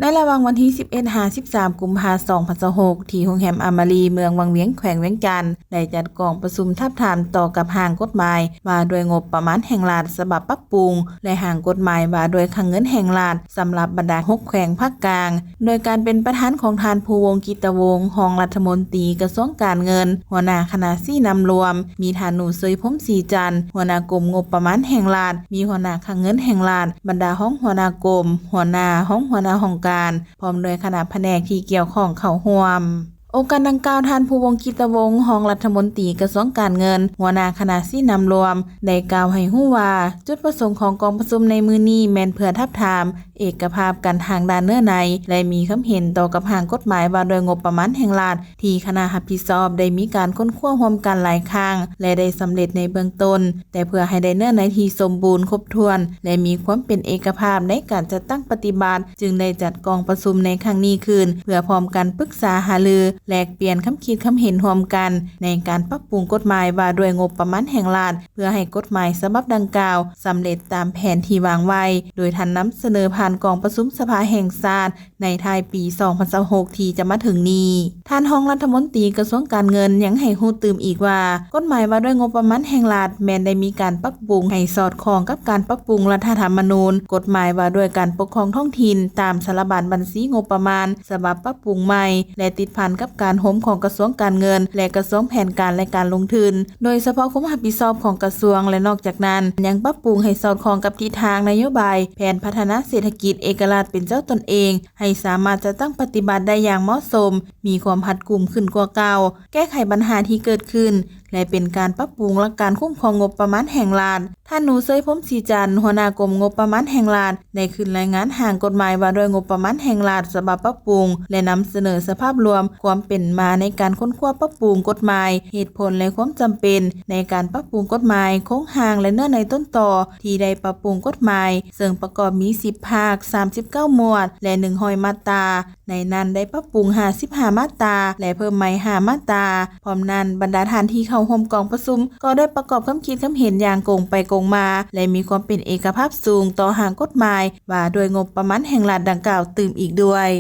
ໃນລະຫວ່າງວັນທີສິບເອັດຫາສິບສາມ ກຸມພາ ສອງພັນຊາວຫົກ ທີ່ໂຮງແຮມອາມາຣີ ເມືອງວັງວຽງ ແຂວງວຽງຈັນ ໄດ້ຈັດກອງປະຊຸມທາບທາມຕໍ່ກັບຮ່າງກົດໝາຍວ່າດ້ວຍງົບປະມານແຫ່ງລັດ ສະບັບປັບປຸງ ແລະ ຮ່າງກົດໝາຍວ່າດ້ວຍຄັງເງິນແຫ່ງລັດ ສຳລັບບັນດາຫົກແຂວງພາກກາງ ໂດຍການເປັນປະທານຂອງທ່ານ ພູວົງ ກິດຕະວົງ ຮອງລັດຖະມົນຕີກະຊວງການເງິນ, ຫົວໜ້າຄະນະຊີ້ນຳລວມ, ມີທ່ານ ໜູເຊີຍ ພົມສີຈັນ ຫົວໜ້າກົມງົບປະມານແຫ່ງລັດ, ມີຫົວໜ້າຄັງເງິນແຫ່ງລັດ, ບັນດາຮອງຫົວໜ້າກົມ, ຫົວໜ້າ, ຮອງຫົວໜ້າຫ້ອງການ ພ້ອມດ້ວຍຄະນະພະແນກທີ່ກ່ຽວຂ້ອງເຂົ້າຮ່ວມ. ໂອກາດດັ່ງກ່າວ, ທ່ານ ພູວົງ ກິດຕະວົງ ຮອງລັດຖະມົນຕີກະຊວງການເງິນ, ຫົວໜ້າຄະນະຊີ້ນຳລວມ ໄດ້ກ່າວໃຫ້ຮູ້ວ່າ ຈຸດປະສົງຂອງກອງປະຊຸມໃນມື້ນີ້ແມ່ນເພື່ອທາບທາມເອກະພາບກັນທາງດ້ານເນື້ອໃນ ແລະ ມີຄຳເຫັນຕໍ່ກັບຮ່າງກົດໝາຍວ່າດ້ວຍງົບປະມານແຫ່ງລັດ ທີ່ຄະນະຮັບຜິດຊອບໄດ້ມີການຄົ້ນຄວ້າຮ່ວມກັນຫຼາຍຄັ້ງ ແລະ ໄດ້ສຳເລັດໃນເບື້ອງຕົ້ນ, ແຕ່ເພື່ອໃຫ້ໄດ້ເນື້ອໃນທີ່ສົມບູນຄົບຖ້ວນ ແລະ ມີຄວາມເປັນເອກະພາບໃນການຈັດຕັ້ງປະຕິບັດ ຈຶ່ງໄດ້ຈັດກອງປະຊຸມໃນຄັ້ງນີ້ຂຶ້ນ ເພື່ອພ້ອມກັນປຶກສາຫາລື ແລກປ່ຽນຄຳຄິດຄຳເຫັນຮ່ວມກັນ ໃນການປັບປຸງກົດໝາຍວ່າດ້ວຍງົບປະມານແຫ່ງລັດ ເພື່ອໃຫ້ກົດໝາຍສະບັບດັ່ງກ່າວສຳເລັດຕາມແຜນທີ່ວາງໄວ້, ໂດຍທ່ານນຳສະເໜີຜ່ານກອງປະຊຸມສະພາແຫ່ງຊາດ ໃນທ້າຍປີສອງພັນຊາວຫົກ ທີ່ຈະມາເຖິງນີ້. ທ່ານຮອງລັດຖະມົນຕີກະຊວງການເງິນຍັງໃຫ້ຮູ້ຕື່ມອີກວ່າ ກົດໝາຍວ່າດ້ວຍງົບປະມານແຫ່ງລັດ ແມ່ນໄດ້ມີການປັບປຸງໃຫ້ສອດຄ່ອງກັບການປັບປຸງລັດຖະທຳມະນູນ, ກົດໝາຍວ່າດ້ວຍການປົກຄອງທ້ອງຖິ່ນຕາມສາລະບັນບັນຊີງົບປະມານ ສະບັບປັບປຸງໃໝ່ ແລະ ຕິດພັນກັບການໂຮມຂອງກະຊວງການເງິນ ແລະ ກະຊວງແຜນການ ແລະ ການລົງທຶນ ໂດຍສະເພາະຄວາມຮັບຜິດຊອບຂອງກະຊວງ ແລະ ນອກຈາກນັ້ນ ຍັງປັບປຸງໃຫ້ສອດຄ່ອງກັບທິດທາງນະໂຍບາຍ ແຜນພັດທະນາເສດຖະກິດເອກະລາດເປັນເຈົ້າຕົນເອງ ໃຫ້ສາມາດຈັດຕັ້ງປະຕິບັດໄດ້ຢ່າງເໝາະສົມ, ມີຄວາມຮັດກຸມຂຶ້ນກວ່າເກົ່າ, ແກ້ໄຂບັນຫາທີ່ເກີດຂຶ້ນ ແລະ ເປັນການປັບປຸງຫຼັກການຄຸ້ມຄອງງົບປະມານແຫ່ງລັດ. ທ່ານ ໜູເຊີຍ ພົມສີຈັນ ຫົວໜ້າກົມງົບປະມານແຫ່ງລັດ ໄດ້ຂຶ້ນລາຍງານຮ່າງກົດໝາຍວ່າດ້ວຍງົບປະມານແຫ່ງລັດ ສະບັບປັບປຸງ ແລະ ນຳສະເໜີສະພາບລວມຄວາມເປັນມາໃນການຄົ້ນຄວ້າປັບປຸງກົດໝາຍ, ເຫດຜົນ ແລະ ຄວາມຈຳເປັນໃນການປັບປຸງກົດໝາຍ, ໂຄງຮ່າງ ແລະ ເນື້ອໃນຕົ້ນຕໍທີ່ໄດ້ປັບປຸງກົດໝາຍ, ເຊິ່ງປະກອບມີສິບພາກ, ສາມສິບເກົ້າໝວດ ແລະ ໜຶ່ງຮ້ອຍມາດຕາ. ໃນນັ້ນໄດ້ປັບປຸງຫ້າສິບຫ້າມາດຕາ ແລະ ເພີ່ມໃໝ່ຫ້າມາດຕາ. ພ້ອມນັ້ນ, ບັນດາທ່ານທີ່ເຂົ້າຮ່ວມກອງປະຊຸມ ກໍໄດ້ປະກອບຄຳຄິດຄຳເຫັນຢ່າງກົງໄປກົງມາ ແລະ ມີຄວາມເປັນເອກະພາບສູງຕໍ່ຮ່າງກົດໝາຍວ່າດ້ວຍງົບປະມານແຫ່ງລັດດັ່ງກ່າວຕື່ມອີກດ້ວຍ.